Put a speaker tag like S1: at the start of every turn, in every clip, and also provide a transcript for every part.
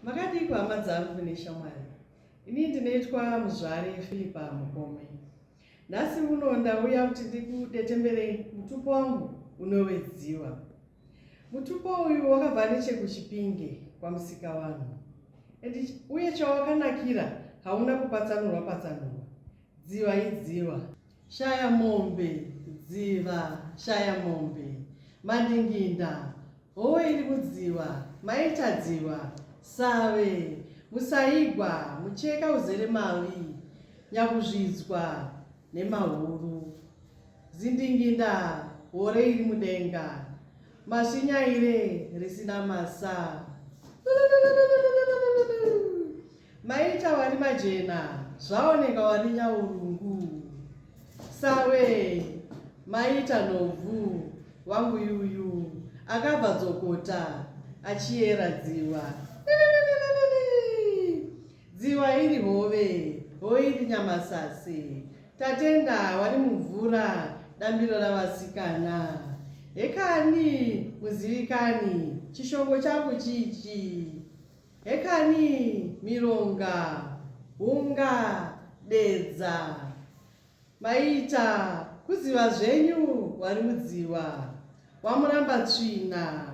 S1: Makadii kuhama dzangu neshamwari? Ini ndinoitwa Muzvare Philippa Mukome. Nhasi uno ndauya kuti ndikudetemberei mutupo wangu unove dziva. Mutupo uyu wakabva nechekuChipinge kwaMusikavanhu. And uye chawakanakira hauna kupatsanurwa patsanurwa. Dziva idziva. Shaya mombe, dziva, shaya mombe. Mandinginda, Howe iri mudziva, maita dziva, save, musaigwa, mucheka uzere mavi, nyakuzvidzwa nemahuru. Zindinginda, hore iri mudenga, masvinyaire risina masa. Maita wari majena, zvaoneka wari nyaurungu. Sawe, maita nhovhu, wangu yuyu, akabva dzokota, achiyera dziva. Dziva iri hove, hove iri nyamasase. Tatenda wari mumvura, dambiro ravasikana. Hekani, muzivikani, chishongo changu chichi. Hekani mironga, hunga, dedza. Maita kuziva zvenyu wari mudziwa, wamuramba tsvina.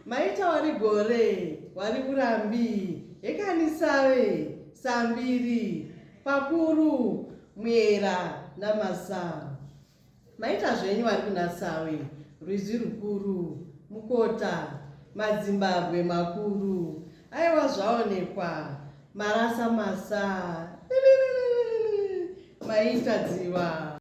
S1: Maita wari gore, wari urambi, hekani save, sambiri, pakuru, mwera namasa. Maita zvenyu vari kuna Sawe, rwizi rukuru, mukota, madzimbabwe makuru. Aiwa zvaonekwa, marasa masa. Maita dziva.